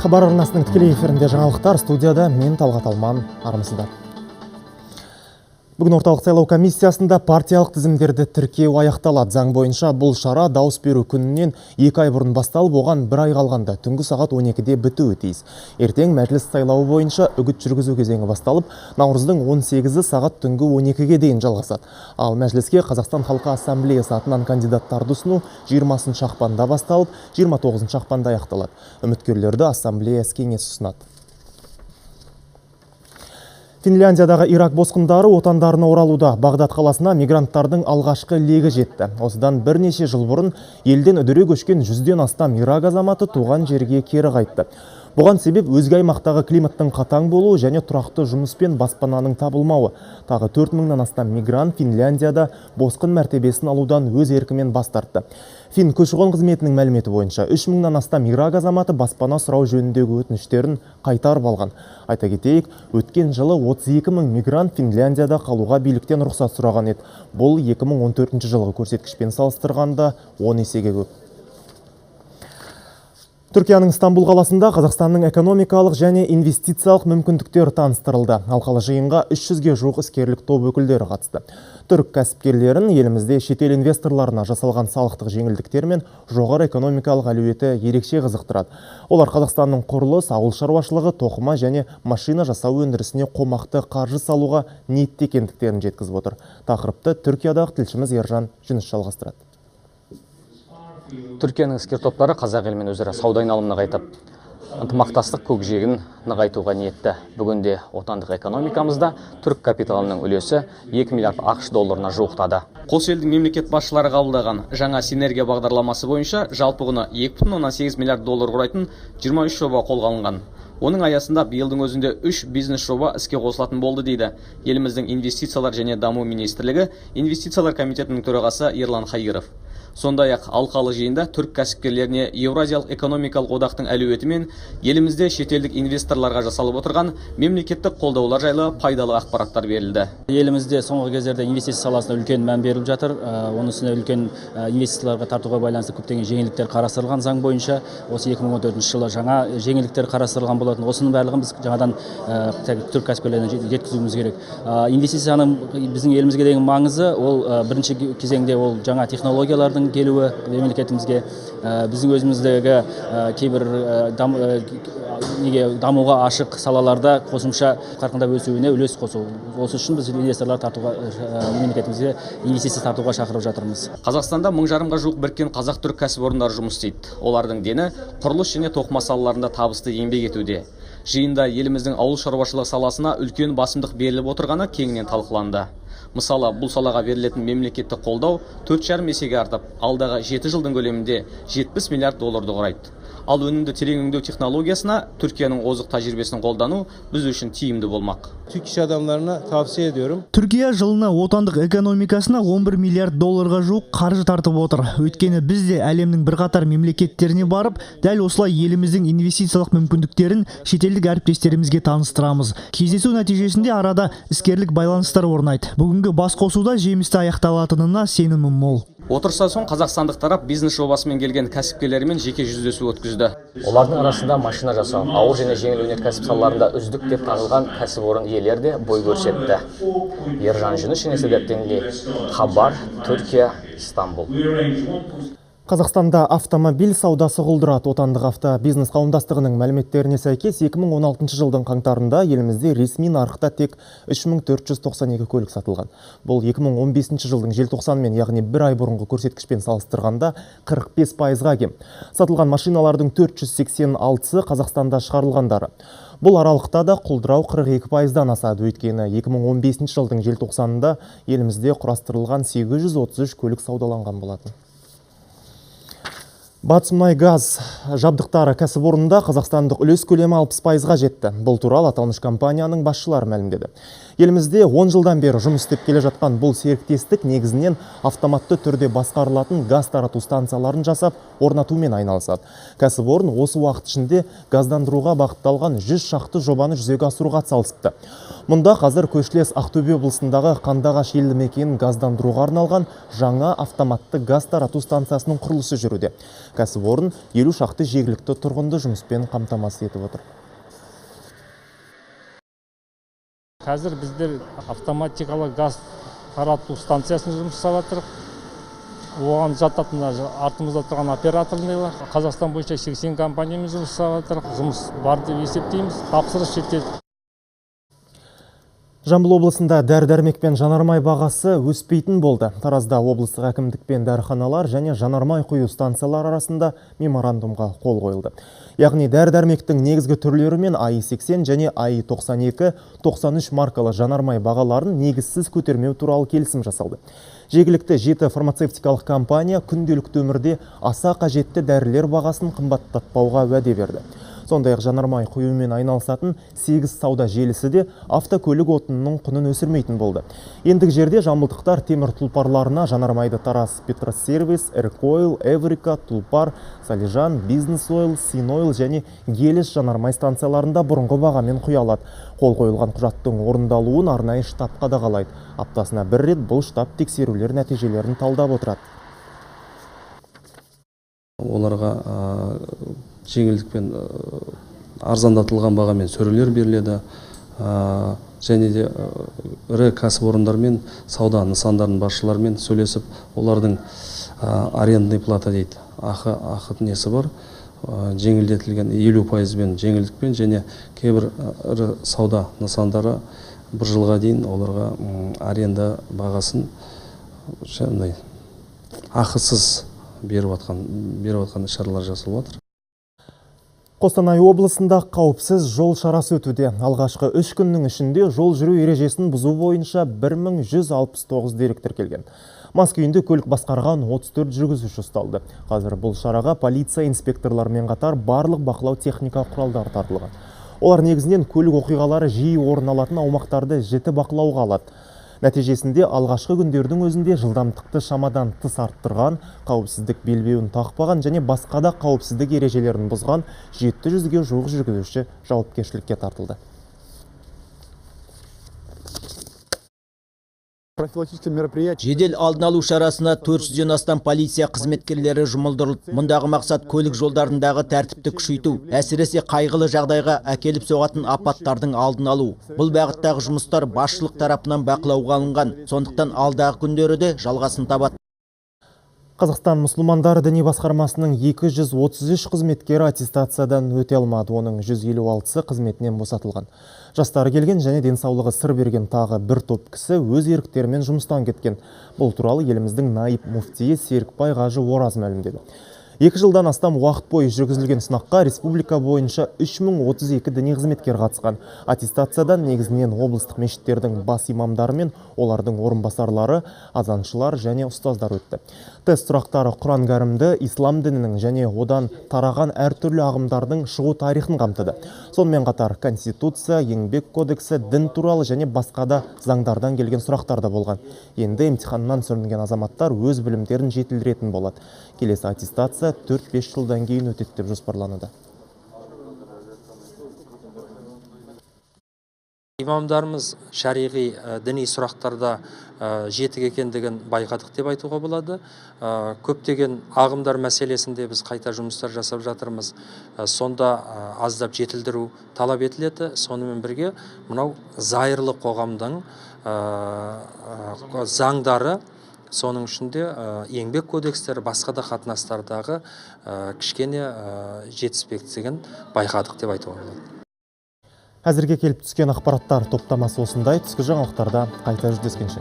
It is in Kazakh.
Хабар арнасының тікелей эфирінде жаңалықтар, студияда мен, Талғат Алман. Армысыздар. Бүгін Орталық сайлау комиссиясында партиялық тізімдерді тіркеу аяқталады. Заң бойынша бұл шара дауыс беру күнінен 2 ай бұрын басталып, оған бір ай қалғанда түнгі сағат 12-де бітуі тиіс. Ертең Мәжіліс сайлауы бойынша үгіт жүргізу кезеңі басталып, наурыздың 18-і сағат түнгі 12-ге дейін жалғасады. Ал Мәжіліске Қазақстан халқы Ассамблеясы атынан кандидаттарды ұсыну 20 ақпанда басталып, 29 ақпанда аяқталады. Үміткерлерді Ассамблея кеңесі ұсынады. Финляндиядағы Ирак босқындары отандарына оралуда. Бағдат қаласына мигранттардың алғашқы легі жетті. Осыдан бірнеше жыл бұрын елден үдере көшкен 100-ден астам Ирак азаматы туған жерге кері қайтты. Бұған себеп өзге аймақтағы климаттың қатаң болуы және тұрақты жұмыс пен баспананың табылмауы. Тағы 4 мыңнан астам мигрант Финляндияда босқын мәртебесін алудан өз еркімен бас тартты. Фин көші-қон қызметінің мәліметі бойынша, 3 мыңнан астам Ирак азаматы баспана сұрау жөніндегі өтініштерін қайтарып алған. Айта кетейік, өткен жылы 32 мың мигрант Финляндияда қалуға биліктен рұқсат сұраған еді. Бұл 2014 жылғы көрсеткішпен салыстырғанда 10 есеге көп. Түркияның Стамбул қаласында Қазақстанның экономикалық және инвестициялық мүмкіндіктері таныстырылды. Алқалы жиынға 300-ге жуық іскерлік топ өкілдері қатысты. Түрік кәсіпкерлерін елімізде шетел инвесторларына жасалған салықтық жеңілдіктер мен жоғары экономикалық әлеуеті ерекше қызықтырады. Олар Қазақстанның құрылыс, ауыл шаруашылығы, тоқыма және машина жасау өндірісіне қомақты қаржы салуға ниетті екендіктерін жеткізіп отыр. Тақырыпты Түркиядағы тілшіміз Ержан Жүніс жалғастырады. Түркияның іскер топтары қазақ елімен өзара сауда айналымын нығайтып, ынтымақтастық көкжиегін нығайтуға ниетті. Бүгінде отандық экономикамызда түрік капиталының үлесі 2 миллиард АҚШ долларына жуықтады. Қос елдің мемлекет басшылары қабылдаған жаңа синергия бағдарламасы бойынша жалпы құны 2,8 миллиард доллар құрайтын 23 жоба қолға алынған. Оның аясында биылдың өзінде үш бизнес жоба іске қосылатын болды, дейді еліміздің Инвестициялар және даму министрлігі Инвестициялар комитетінің төрағасы Ерлан Хайыров. Сондай ақ алқалы жиында түрік кәсіпкерлеріне Еуразиялық экономикалық одақтың әлеуеті мен елімізде шетелдік инвесторларға жасалып отырған мемлекеттік қолдаулар жайлы пайдалы ақпараттар берілді. Елімізде соңғы кездерде инвестиция саласына үлкен мән беріліп жатыр. Оның үстіне үлкен инвестицияларға тартуға байланысты көптеген жеңілдіктер қарастырылған заң бойынша. Осы 2014 жылы жаңа жеңілдіктер қарастырылған болатын. Осының барлығын біз жаңадан түрік кәсіпкерлеріне жеткізуіміз керек. Инвестицияның біздің елімізге деген маңызы, ол бірінші кезеңде ол жаңа технологиялардың келуі мемлекетімізге, біздің өзіміздегі кейбір неге дамуға ашық салаларда қосымша қарқындап өсуіне үлес қосу. Осы үшін біз инвесторлар тартуға, мемлекетімізге инвестиция тартуға шақырып жатырмыз. Қазақстанда 1500-ға жуық біріккен қазақ-түрік кәсіпорындары жұмыс істейді. Олардың дені құрылыс және тоқыма салаларында табысты еңбек етуде. Жиында еліміздің ауыл шаруашылығы саласына үлкен басымдық беріліп отырғаны кеңінен талқыланды. Мысалы, бұл салаға берілетін мемлекеттік қолдау 4,5 есеге артып, алдағы 7 жылдың көлемінде 70 миллиард долларды құрайды. Ал өнімді терең өңдеу технологиясына Түркияның озық тәжірибесін қолдану біз үшін тиімді болмақ. Türk iş adamlarına tavsiye ediyorum. Түркия жылына отандық экономикасына 11 миллиард долларға жуық қаржы тартып отыр. Өйткені біз де әлемнің бірқатар мемлекеттеріне барып, дәл осылай еліміздің инвестициялық мүмкіндіктерін шетелдік әріптестерімізге таныстырамыз. Кездесу нәтижесінде арада іскерлік байланыстар орнайды. Бүгінгі басқосуда жемісті аяқталатынына сенімім мол. Отырыстан соң қазақстандық тарап бизнес жобасымен келген кәсіпкерлермен жеке жүздесу өткізді. Олардың арасында машина жасау, ауыр және жеңіл өнеркәсіп салаларында үздік деп танылған кәсіпорын иелері де бой көрсетті. Ержан Жүніс және Седат, Хабар, Түркия, Стамбул. Қазақстанда автомобиль саудасы құлдырады. Отандық автобизнес қауымдастығының мәліметтеріне сәйкес, 2016 жылдың қаңтарында елімізде ресми нарықта тек 3492 көлік сатылған. Бұл 2015 жылдың желтоқсанымен, яғни бір ай бұрынғы көрсеткішпен салыстырғанда 45%-ға кем. Сатылған машиналардың 486-сы Қазақстанда шығарылғандары. Бұл аралықта да құлдырау 42%-дан асады, өйткені 2015 жылдың желтоқсанында елімізде құрастырылған 833 көлік саудаланған болатын. Батыс мұнай газ жабдықтары кәсіпорнында қазақстандық үлес көлемі 60%-ға жетті. Бұл туралы аталмыш компанияның басшылары мәлімдеді. Елімізде 10 жылдан бері жұмыс істеп келе жатқан бұл серіктестік негізінен автоматты түрде басқарылатын газ тарату станцияларын жасап, орнатумен айналысады. Кәсіпорын осы уақыт ішінде газдандыруға бағытталған 100 шақты жобаны жүзеге асыруға атсалысыпты. Мұнда қазір көршілес Ақтөбе облысындағы Қандыағаш елді мекенін газдандыруға арналған жаңа автоматты газ тарату станциясының құрылысы жүруде. Кәсіпорын 50 шақты жергілікті тұрғынды жұмыспен қамтамасыз етіп отыр. Қазір біздер автоматикалы газ тарату станциясын жұмыс жасап жатырмыз. Оған жататын артымызда тұрған операторлар, Қазақстан бойынша 80 компаниямен жұмыс жасап жатыр. Жұмыс бар деп есептейміз, тапсырыс жетеді. Жамбыл облысында дәрі-дәрмек пен жанармай бағасы өспейтін болды. Таразда облыстық әкімдік пен дәріханалар және жанармай құю станциялары арасында меморандумға қол қойылды. Яғни дәрі-дәрмектің негізгі түрлері мен АИ-80 және АИ-92, 93 маркалы жанармай бағаларын негізсіз көтермеу туралы келісім жасалды. Жергілікті 7 фармацевтикалық компания күнделікті өмірде аса қажетті дәрілер бағасын қымбаттатпауға уәде берді. Сондай-ақ жанармай құюмен айналысатын 8 сауда желісі де автокөлік отынының құнын өсірмейтін болды. Ендігі жерде жамбылдықтар темір тұлпарларына жанармайды Тараз Петросервис, Эркойл, Эврика, Тұлпар, Салижан, Бизнес Ойл, Синойл және Гелис жанармай станцияларында бұрынғы бағамен құя алады. Қол қойылған құжаттың орындалуын арнайы штаб қадағалайды. Аптасына бір рет бұл штаб тексерулер нәтижелерін талдап отырады. Оларға жеңілдікпен арзандатылған бағамен сөрелер беріледі, және де ірі кәсіпорындармен, сауда нысандарының басшыларымен сөйлесіп, олардың арендный плата дейді, ақы несі бар, жеңілдетілген 50%-бен жеңілдікпен, және кейбір ірі сауда нысандары бір жылға дейін оларға аренда бағасын ақысыз беріп жатқан шаралар жасалып жатыр. Қостанай облысында қауіпсіз жол шарасы өтуде. Алғашқы 3 күннің ішінде жол жүру ережесін бұзу бойынша 1169 дерек тіркелген. Мас күйінде көлік басқарған 34 жүргізуші ұсталды. Қазір бұл шараға полиция инспекторларымен қатар барлық бақылау техника құралдары тартылған. Олар негізінен көлік оқиғалары жиі орын алатын аумақтарды жіті бақылауға алады. Нәтижесінде алғашқы күндердің өзінде жылдамдықты шамадан тыс арттырған, қауіпсіздік белбеуін тақпаған және басқа да қауіпсіздік ережелерін бұзған 700-ге жуық жүргізуші жауапкершілікке тартылды. Жедел алдын алу шарасына 400-ден астам полиция қызметкерлері жұмылдырылды. Мұндағы мақсат көлік жолдарындағы тәртіпті күшейту, әсіресе қайғылы жағдайға әкеліп соғатын апаттардың алдын алу. Бұл бағыттағы жұмыстар басшылық тарапынан бақылауға алынған, сондықтан алдағы күндері де жалғасын табады. Қазақстан мұсылмандары діни басқармасының 233 қызметкері аттестациядан өте алмады, оның 156-сы қызметінен босатылған. Жастары келген және денсаулығы сыр берген тағы бір топ кісі өз еріктерімен жұмыстан кеткен. Бұл туралы еліміздің наиб муфтиі Серікбай қажы Ораз мәлімдеді. 2 жылдан астам уақыт бойы жүргізілген сынаққа республика бойынша 3032 діни қызметкер қатысқан. Аттестациядан негізінен облыстық мешіттердің бас имамдары мен олардың орынбасарлары, азаншылар және ұстаздар өтті. Тест сұрақтары Құран кәрімді, ислам дінінің және одан тараған әртүрлі ағымдардың шығу тарихын қамтыды. Сонымен қатар Конституция, Еңбек кодексі, дін туралы және басқа да заңдардан келген сұрақтар да болған. Енді емтиханнан сүрінген азаматтар өз білімдерін жетілдіретін болады. Келесі аттестация 4-5 жылдан кейін өтеді деп жоспарлануда. Имамдарымыз шариғи діни сұрақтарда жетік екендігін байқадық деп айтуға болады. Көптеген ағымдар мәселесінде біз қайта жұмыстар жасап жатырмыз. Сонда аздап жетілдіру талап етіледі. Сонымен бірге мынау зайырлы қоғамдың заңдары, соның ішінде еңбек кодекстері, басқа да қатынастардағы кішкене жетіспестігін байқадық деп айтуға болады. Әзірге келіп түскен ақпараттар топтамасы осындай. Түскі жаңалықтарда қайта жүздескенше.